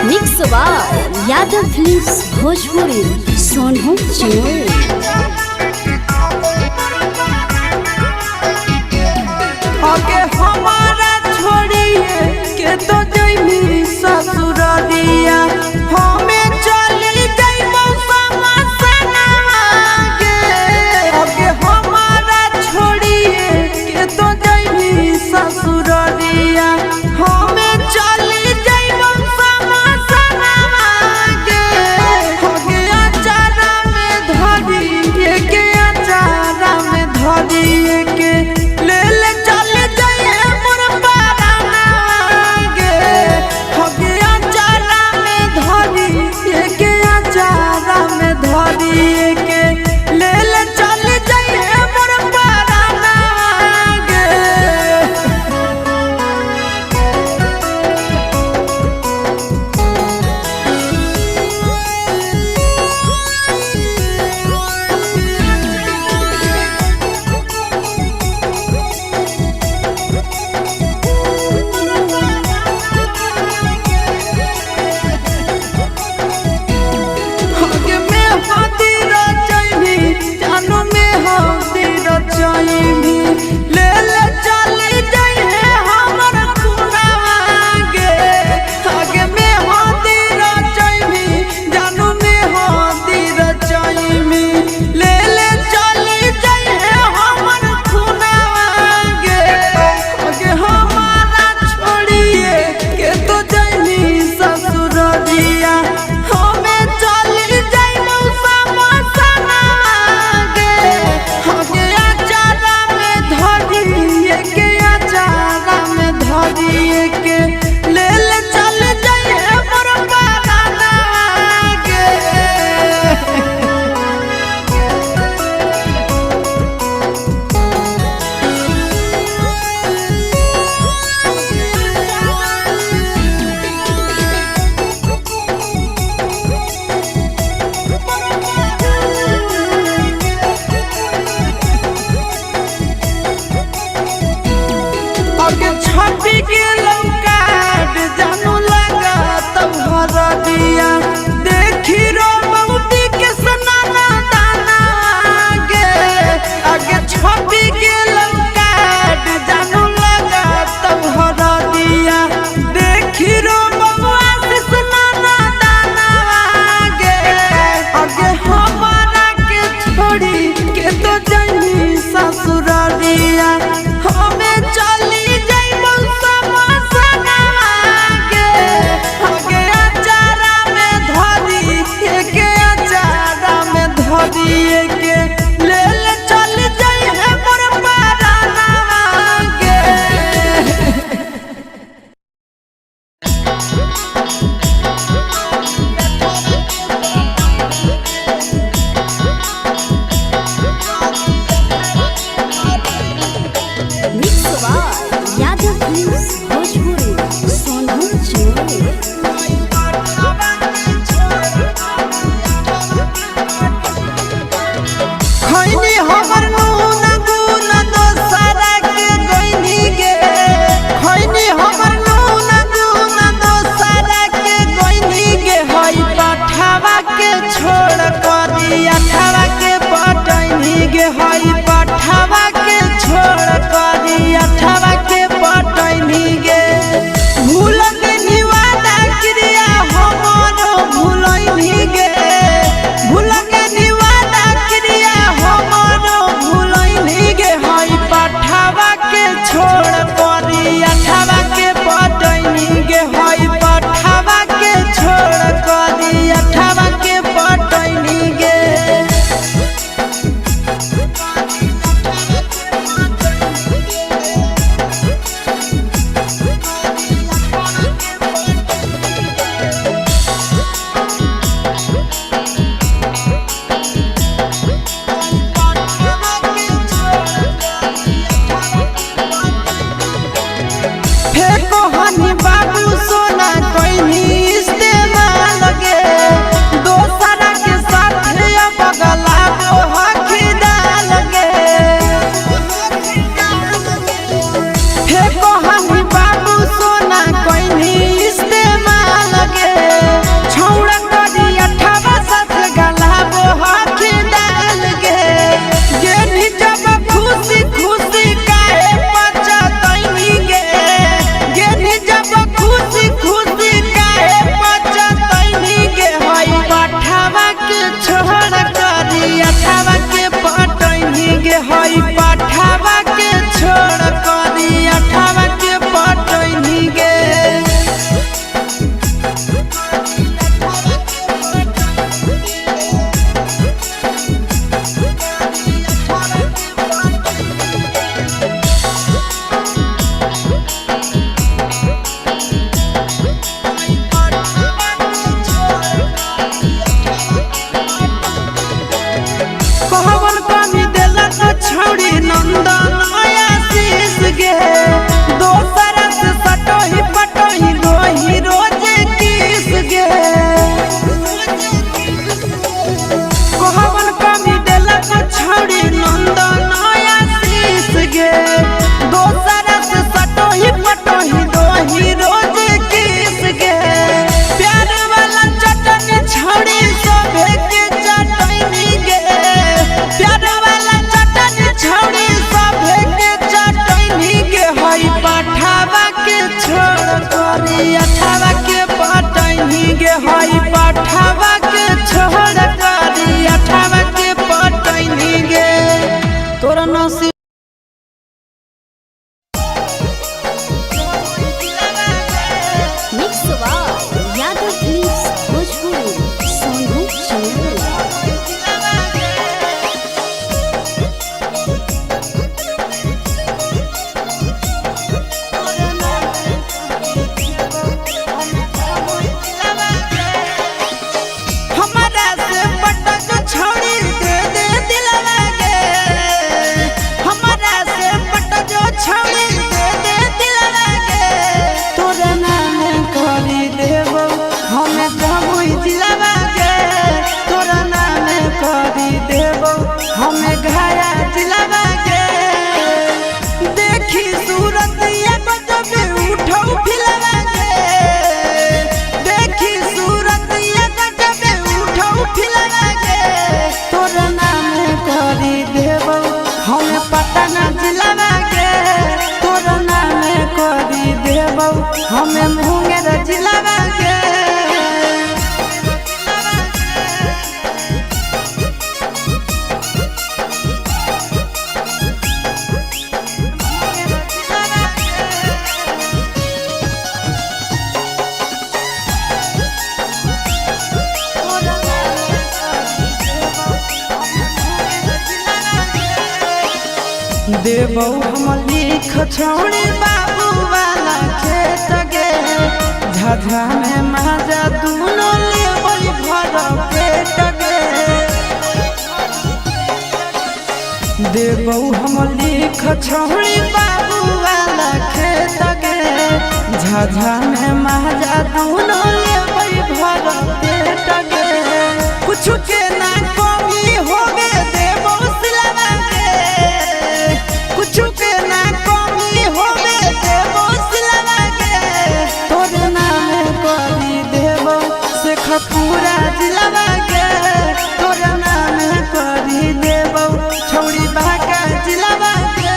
Mix by Yadav films Bhojpuri Sonu Chinoy. आगे हमारा छोड़िए के तो जइमी ससुररिया, हमें चली जइबो समसनवा गे। आगे हमारा छोड़िए के तो जइमी ससुररिया, हमें चली जइबो समसनवा गे। आगे अचारा में धरिए के, अचारा में धरिए के ले ले चल जाइए मोर पाराना गे। देबौ हम लिख छौड़ी बाबू वाला खेत गे। झाझा में माजा दुनो लेबै भर पेट गे। देबौ हम लिख छौड़ी बाबू वाला खेत गे। झाझा में माजा दुनो लेबै भर पेट गे। कुछ के ना कमी होबे देबौ सिलवा गे। कुछ के ना कमी होबे देबौ सिलवा गे। तोर नाम करी देबौ शेखपुरा जिलवा गे। तोर नाम करी देबौ छौड़ी बांका जिलवा गे।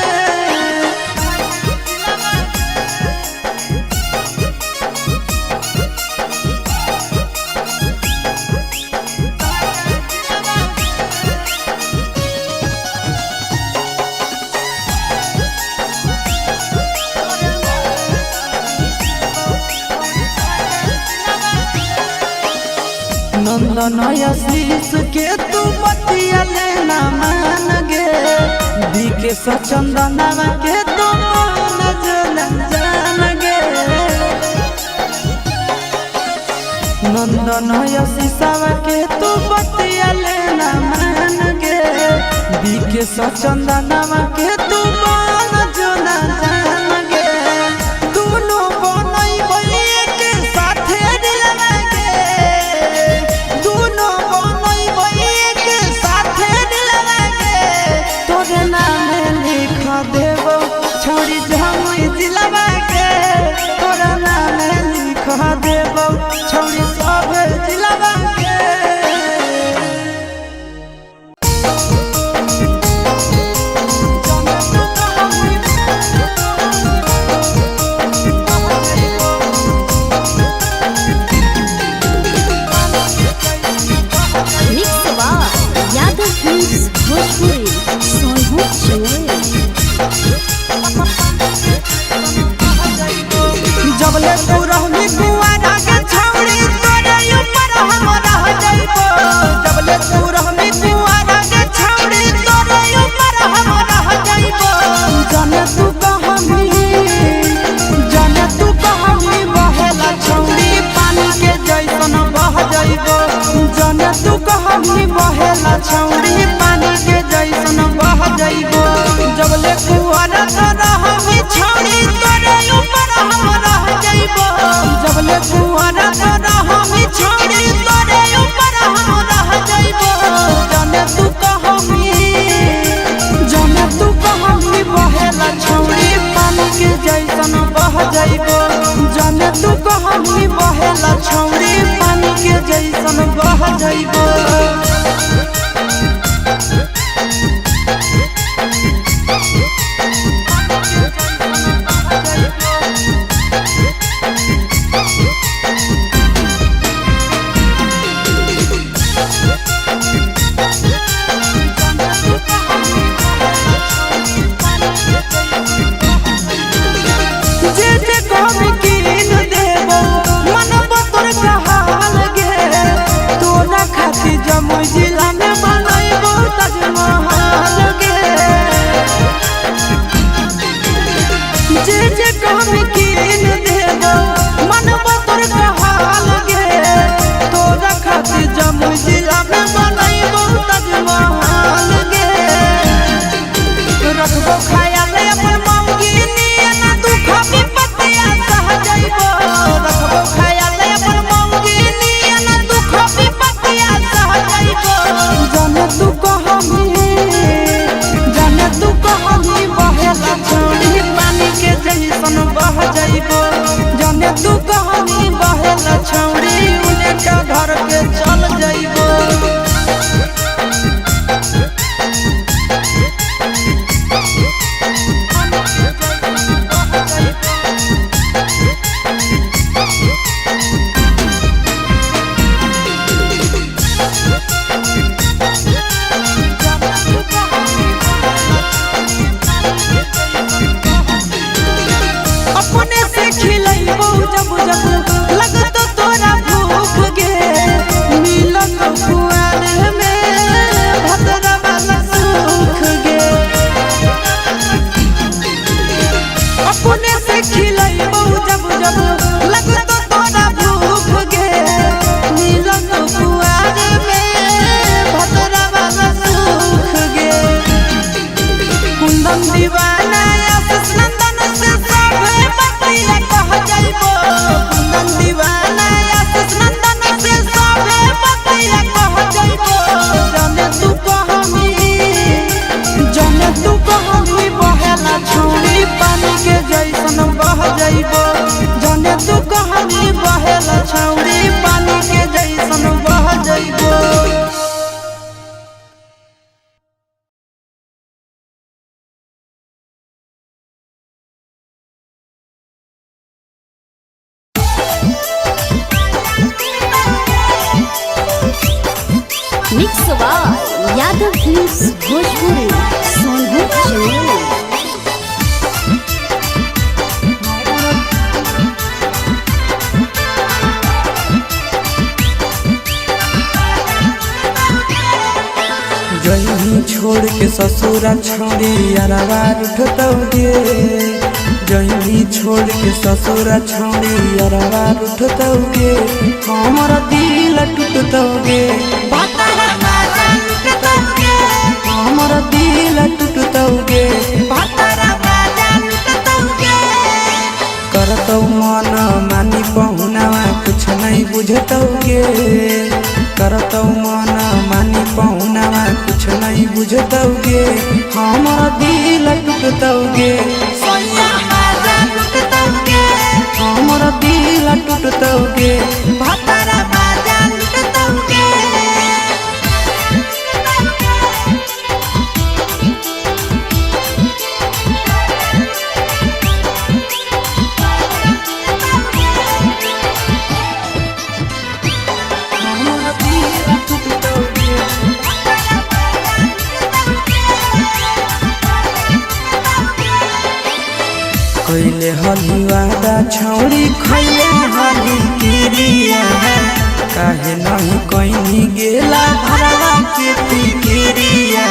नंदन आशीष के तू बतिया लेना मान गे। बीके सचंदनवा के तू मान जान गे। नंदन आशीषवा के तू बतिया लेना मान गे। बीके सचंदनवा के तू मान जान गे। दुनो बनैबै के साथे दिलवा गे। दुनो बनैबै के साथे दिलवा गे। तोर नाम लिख देबौ छौड़ी जमुई जिलवा गे। तोर नाम लिख देबौ छौड़ी सब जिलवा गे। Mix by Yadav films Bhojpuri Sonhu Chimui. जबले तू रहबी कुंवारा के छौड़ी तोरे ऊपर हम रह जइबो। जबले तू रहबी कुंवारा के छौड़ी तोरे ऊपर हम रह जइबो। जाने तू कहमी, जाने तू कहमी बहेला छौड़ी पानी के जैसन बह जइबो। जाने तू कहमी बहेला छौड़ी पानी के जैसन बह जइबो। जबले कुंवारा तो रहबी छौड़ी तोरे ऊपर हम रह जइबो। जबले कुंवारा तो रहबी छौड़ी तोरे ऊपर हम रह जइबो। जाने तू कहमी, जाने तू कहमी बहेला छौड़ी पानी के जैसन बह जइबो। जाने तू कहमी बहेला छौड़ी पानी के जैसन बह जइबो। जे जे कहबी कीन देबो मनबो तोर कहाल गे। तोरा खातिर Yadav films Bhojpuri Sonhu Jamui. जही छोड़ के ससुरा छोड़ी अरवा उठतौ गे। जही छोड़ के ससुरा छोड़ी अरवा उठतौ गे। हमर दिल टूटतौ गे। भतरा बाजा लुटतौ गे। हमर दिल टूटतौ गे। भतरा बाजा लुटतौ गे। करतौ मन मानी पहुनावा कुछ नहीं बुझतौ गे। करतौ मन मानी पहुनावा कुछ नहीं बुझतौ गे। हमर दिल टूटतौ गे। सोनिया बाजा लुटतौ गे। हमर दिल टूटतौ गे। भतरा बाजा लुटतौ गे। हमर दिल टूटतौ गे। कैले हली वादा छौरी खैले हली किरिया। काहे नहीं कैनी गेला भरवा के तिकिरिया।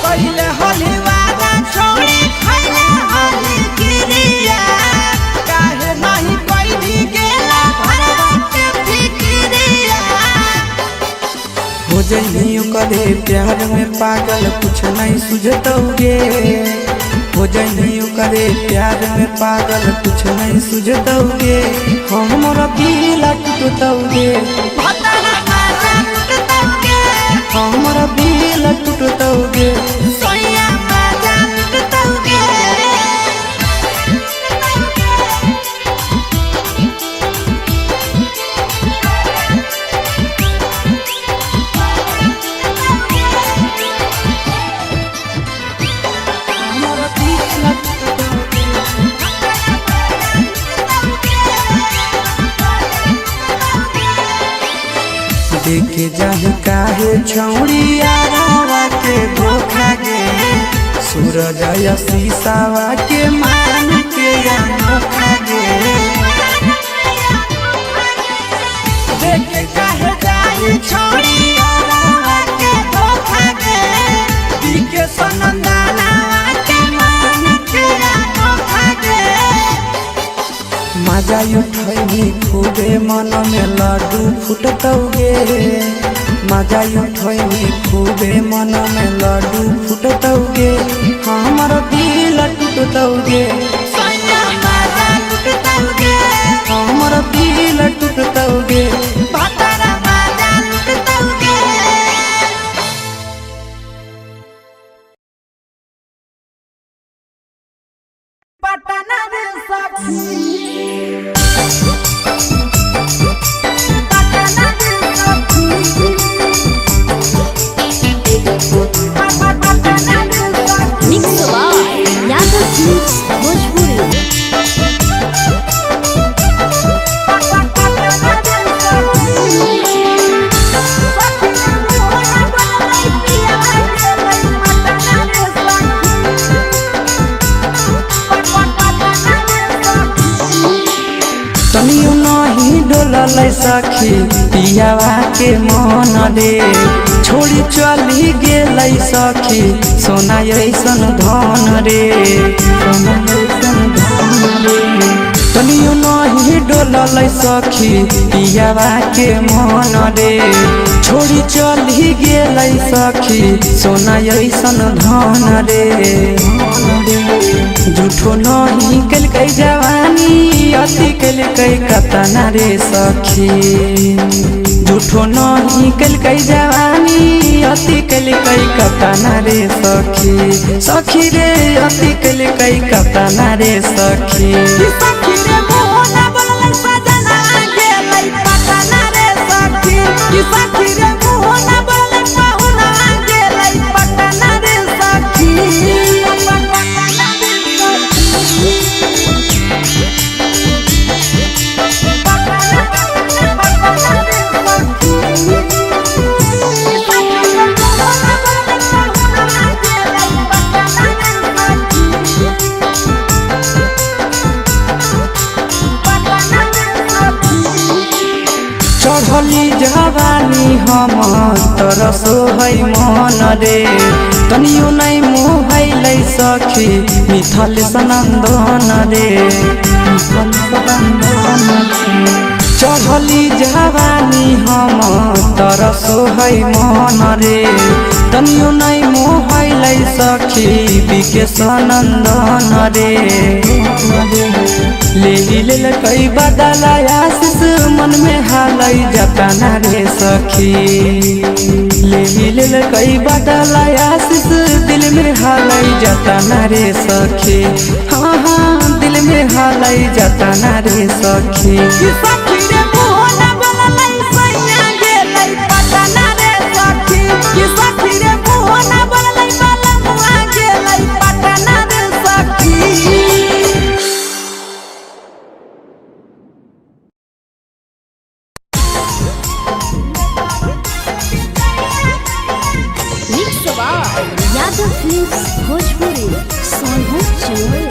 पहिले होली वादा छोड़ी खैले होली किरिया। काहे नहीं कोई गेला भरवा के फिकिरिया। हो जइनी करे प्यार में पागल कुछ नहीं सुझतौ गे। हो जइनी करे प्यार में पागल कुछ नहीं सुझतौ गे। हमर दिल टूटतौ गे। भतरा बाजा लुटतौ गे। हमर दिल टूटतौ गे। सोनिया बाजा लुटतौ गे। हमर दिल टूटतौ गे। देखे जाहि काहे छौड़ी आरावा के धोखा गे। सूरज या शीशावा के मान के अनोखा गे। देख काहे जाई छोड़ी आरावा के धोखा गे। दिखे सनंदना के मान के अनोखा गे। मजा उठैनी खूबे मन में लड्डू फुटतौ गे। मजा उठैनी खूबे मन में लड्डू फुटतौ गे। हमर दिल टूटतौ गे। सोनिया बाजा लुटतौ गे। हमर दिल टूटतौ गे। भतरा बाजा लुटतौ गे। पटना रे सखी पटना रे सखी पटना रे सखी। Mix by Yadav films Bhojpuri. तनियो नहीं डोलल सखी पियावा के मन रे। छोड़ी चली गेलै सखी सोना ऐसन धन रे। सोना ऐसन धन रे। तनियो नहीं डोलल सखी पियावा के मन रे। छोड़ी चली गेलै सखी सोना ऐसन धन रे। झूठो नहीं केलकै जवानी अति केलकै कतना रे सखी। झूठो नहीं केलकै जवानी अति केलकै कतना रे सखी। सखी रे अति केलकै कतना रे सखी। सखी रे मोहना बोललै सजना गेलै पटना रे सखी। सखी रे मोहना बोललै पहुना गेलै पटना रे सखी। पटना रे सखी। हम तरसो है मन रे। तनियो नहीं मोहैलै सखी मिथल सनंदन रे। चढ़ली जवानी हम तरसो है मन रे। तनियो नहीं मोहैलै सखी बिके सनंदन रे। ले लेल कई बदला आशीष मन में हालै जतना रे सखी। ले लेल कई बदला आशीष दिल में हालै जतना रे सखी। हाँ हाँ दिल में हालै जतना रे सखी। सखी रे मोहना बोललै सैया गेलै पटना रे सखी। सखी रे मोहना बोललै बलमुआ गेलै पटना रे सखी। Mix by Yadav films Bhojpuri Sonbhadra Jamui.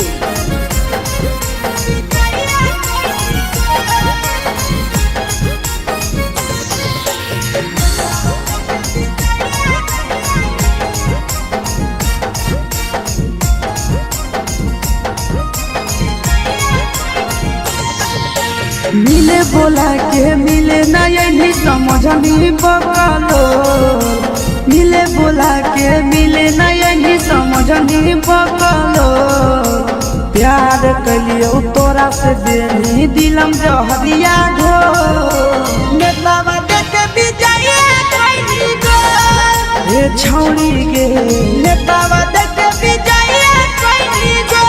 मिले बोला के मिले नहीं समझनी बकलो। मिले बोला के मिले नहीं समझनी बकलो। प्यार कलियो तोरा से देनी दिलम जहरिया घो। नेतावा देख विजय कैली गो। हे छौड़ी गे नेतावा देख विजय कैली गो।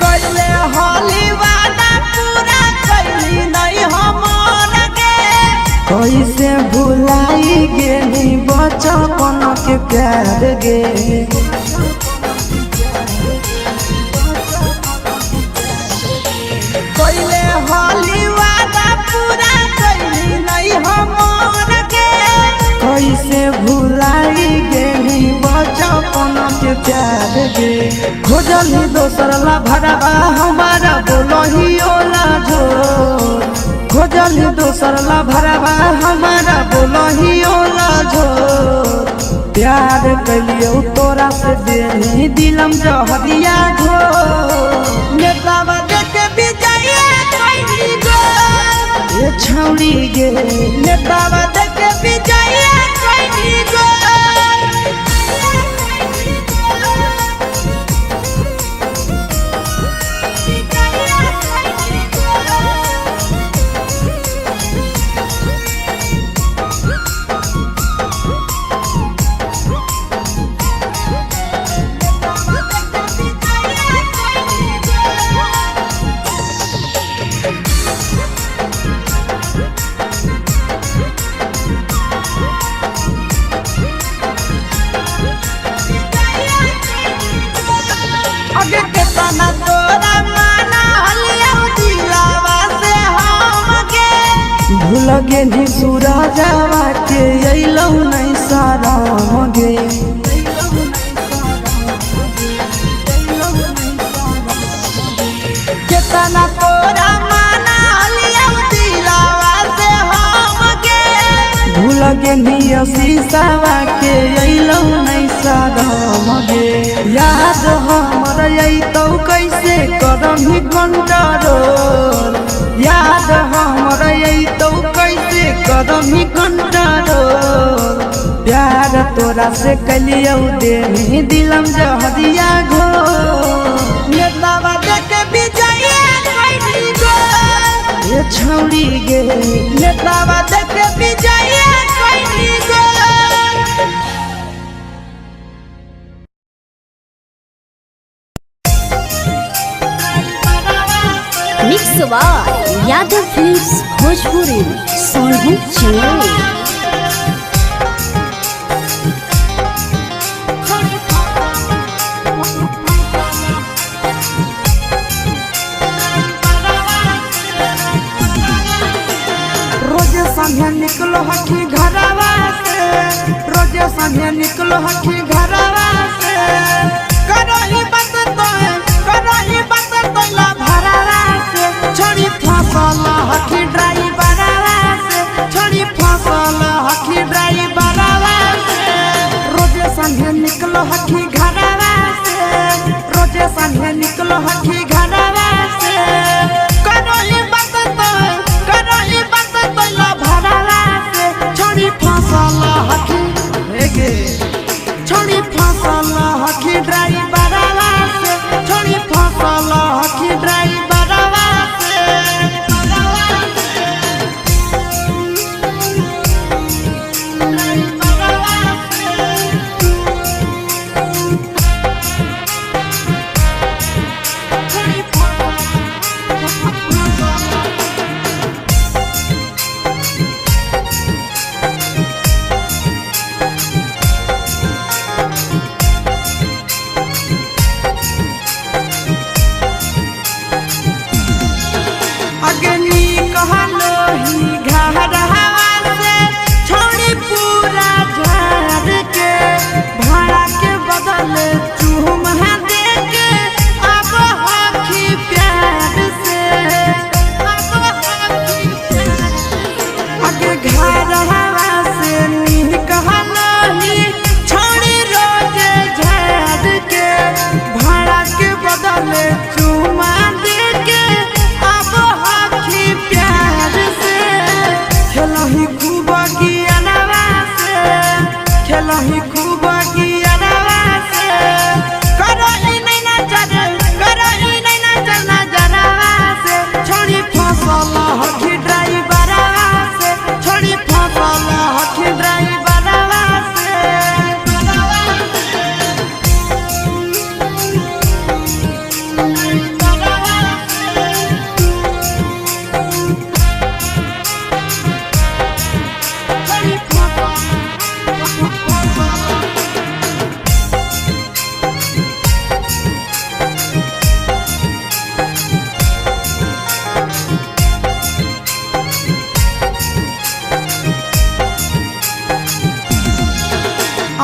कैले होली वादा पूरा कैली नहीं हमर गे। कैसे भुलाई गेली बचपन के प्यार गे। कैले होली वादा पूरा कैली नहीं हमर गे। कैसे भुलाई गेली बचपन के प्यार गे। खोजली दोसर ला भरवा हमारा बोलही ओला जो। खोजली दोसर ला भरवा हमारा बोलही ओला जो। प्यार कलियो तोरा से देनी दिलम जहरिया घो। नेतावा देख विजय कैली गो। हे छौड़ी गे नेतावा देख विजय कैली गो। अगे केतना तोरा माना हलिया दिलावा से हम गे। भूल गेली सूरजावा के अइलौ नहीं शरम गे। केतना तोरा माना हलिया दिलावा से हम गे। भूल गेली शीशावा के अइलौ नहीं शरम गे। याद हमर अइतौ कैसे करम कंट्रोल। याद हमर अइतौ कैसे करम कंट्रोल। प्यार तोरा से कलियौ देनी दिलम जहरिया घो। नेतावा देख विजय कैली गो। हे छौड़ी गे नेतावा देख विजय कैली गो। Mix by Yadav films Bhojpuri Sonbhadra Changoi. रोज संध्या निकलो हखी घरवा से, रोज संध्या निकलो हखी घरवा से। करही बंद तोय, करही बंद तोला भरावा से, छोड़ी फसल हखी ड्राइवरवा से, छोड़ी फसल हखी ड्राइवरवा से। रोज संध्या निकलो हखी घरवा से, रोज संध्या निकलो हखी घरवा से। करही बंद तोय, करही बंद तोला भरावा से, छोड़ी फसल हखी हेगे छोड़ी फसल हखी ड्राइवरवा से, छोड़ी फसल हखी ड्राइवरवा से। अग्नि कहलो ही घरवा से, छोड़ी पूरा झाड़ के, भाड़ा के बदले चूम दे के अब हखी प्यार से। अगे घरवा से निकलो ही छोड़ी रोज झाड़ के, भाड़ा के बदले चूमा दे के अब हखी प्यार से। खेलही खूब गियनवा से, खेलही खूब गियनवा से। करही नहीं नजर, करही नहीं नजर नजरवा से, छोड़ी फसल हखी ड्राइवरवा से, छोड़ी फसल हखी ड्राइवरवा से।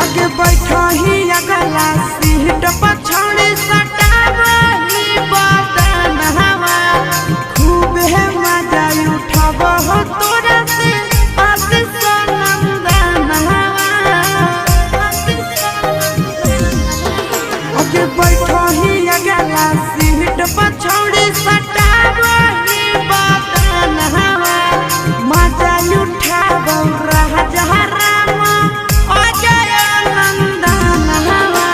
आगे बैठो ही अगला सीट पर छोड़ी सटावही बदन हवा, खूब है मजा उठाब हो तोरा से आशीष नंदन हवा। आगे बैठो ही अगला सीट पर छोड़ी सटावही बदन हवा, मजा उठाब राजा राम अजय नंदन हवा।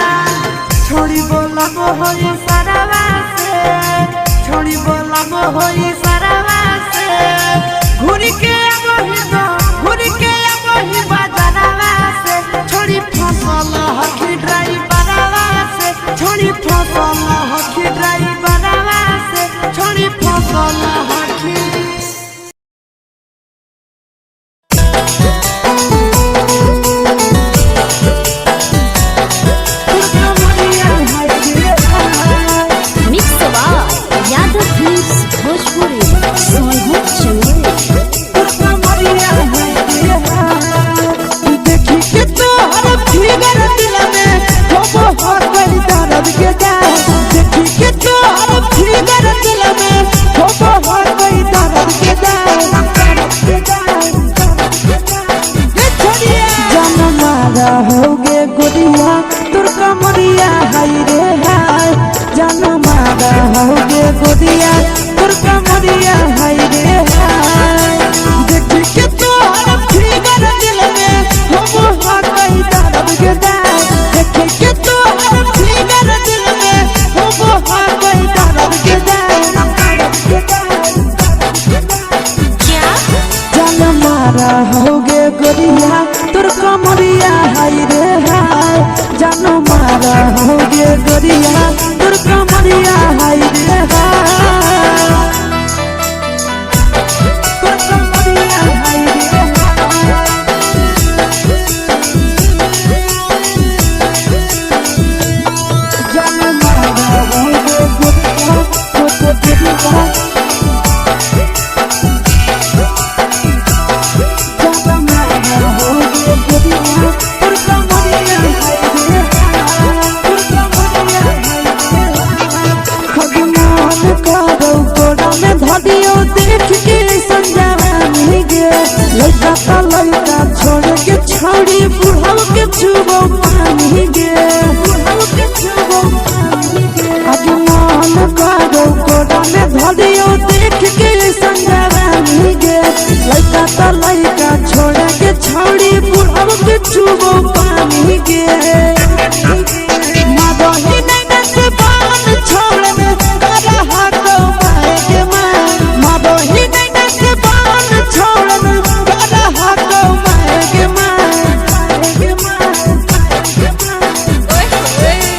छोड़ी बोलब होई सरवा से, छोड़ी बोलब होई सरवा से। घूर के अबही दो, घूर के अबही बाजारवा से, छोड़ी फसल हखी ड्राइवरवा से, छोड़ी फसल हखी ड्राइवरवा से, छोड़ी फसल हखी। Mix by Yadav films Bhojpuri Sonbhadra Changoi. देखी के तोहर फिगर दिल में हो हो गई दर्द के जान, देखी के तोहर फिगर दिल में हो हो गई दर्द के जान। ये छोड़िया जान मारा होगे गोरिया तुर कमरिया हाय रे हाय, जान मारा होगे गोरिया तुर कमरिया हाय रे हाय। देखी के तोहर फिगर दिल में हो हो गई दर्द के जान, देखी के तोहर फिगर दिल में हो हो गई दर्द के जान। जान मारा होगे गोरिया तुर कमरिया हाय रे हाय, जान मारा होगे गोरिया तुर कमरिया हाय रे हाय। पानी गे। आज मन करो कोरा में धरियो देख के संगवानी गे। लइका त लइका छोड़ के छौड़ी बुढ़ऊ के छुबो पानी गे। मादही नैना से बान छोड़ में करा हाको माए के माँ। मादही नैना से बान छोड़ में करा हाको माए के माँ।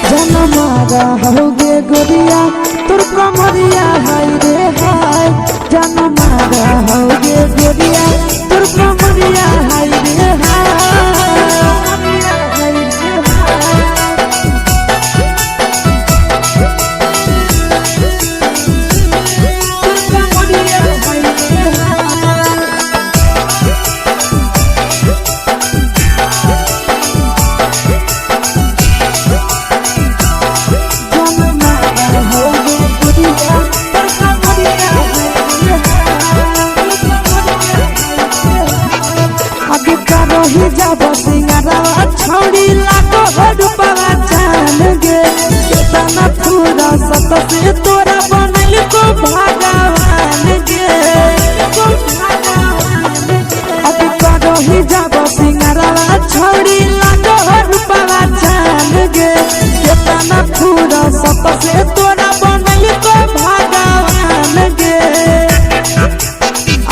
जनमारा होगे गोरिया तोर कमरिया हाय रे हाय। जनमारा होगे गोरिया तोर कमरिया हाय रे हाय। तोर कमरिया हाय रे हाय। जनमारा होगे गोरिया तोर कमरिया हाय रे हाय। आगे करही जाब सिंगारवा छौड़ी लागो रूपवा जान गे। केतना थोड़ा सत से तोरा बनल को भगवान गे। आगे करही जाब सिंगारवा छौड़ी लागो रूपवा जान गे। केतना थोड़ा सत से तोरा बनल को भगवान गे।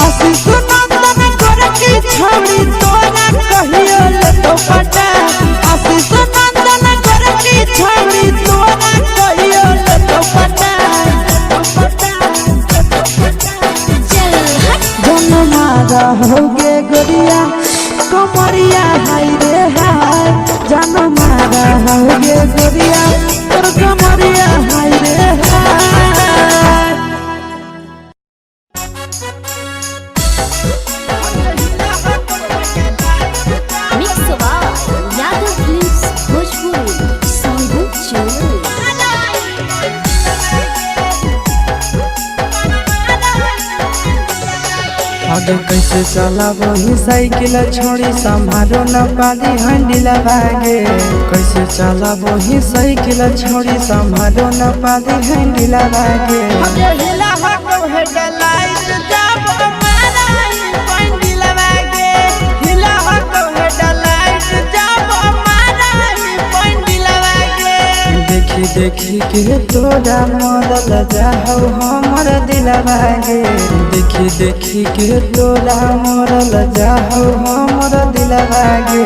आशीष नंदन गोरखी छौड़ी तोरा कहियो लेतो पटा। आशीष नंदन गोरखी छौड़ी तोरा कहियो लेतो पटा। चल हट। जनमारा होगे गोरिया कमरिया हाय रे हाय। जनमारा होगे गोरिया तोर कमरिया हाय रे हाय। Mix by Yadav films Bhojpuri Sonu Churu. आगे कैसे चलाबही साइकिल छोड़ी संभारो न पाली हैंडल भागे। कैसे चलाबही साइकिल छोड़ी संभारो न पाली हैंडल भागे। हिला हको हेडलाइट जब मारा पंडिल वागे। हिला हको हेडलाइट जब मारा पंडिल वागे। देखी देखी के तोरा मरल जाहु हमर दिल भागे। देखी देखी के तोरा मरल जाहु हमर दिल भागे।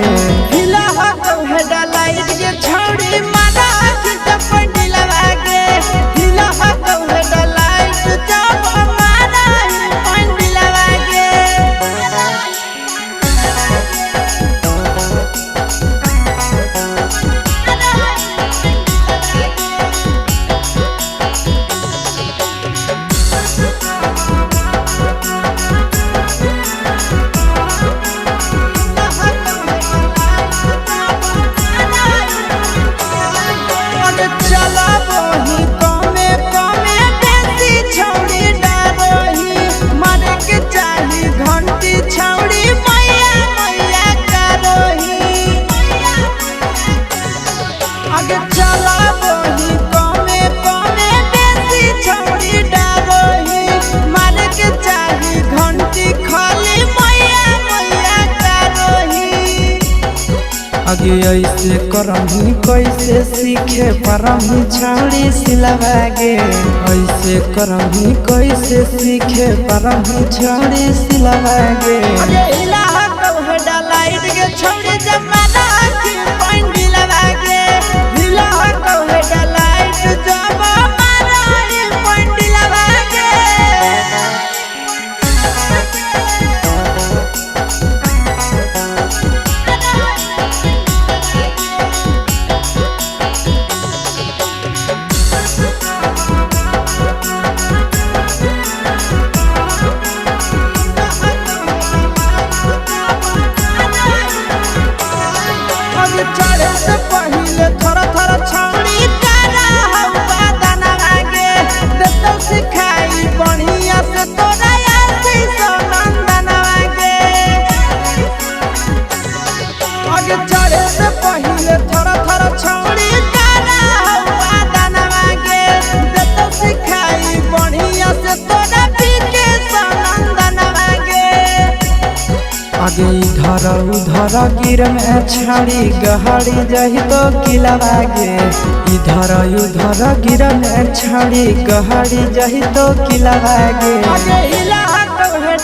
हिला हको हेडलाइट के छौड़ी मारा के पंडिल वागे। हिला हको हेडलाइट जब मारा पंडिल वागे। चलाबही कमे कमे बेसी छौड़ी डरोही। मारे के चाही घंटी छौड़ी मैया मैया करोही। आगे चलाबही कमे कमे बेसी छौड़ी डरोही। मारे के चाही घंटी खाली मैया मैया करोही। आगे ऐसे करही कैसे सीखे परही छौड़ी सिलवागे। ऐसे करही कैसे सीखे परही छौड़ी सिलवागे। अरे हिला हको हेडलाइट के छौड़ी जमाना की पंडिल वागे। हिला हको हेडलाइट जब मारा पंडिल वागे। आगे इधर उधर गिर में छाड़ी गहरी जही तो किलवा गे। इधर उधर गिर में छाड़ी गहरी जही तो किलवा गे। आगे हिला तो है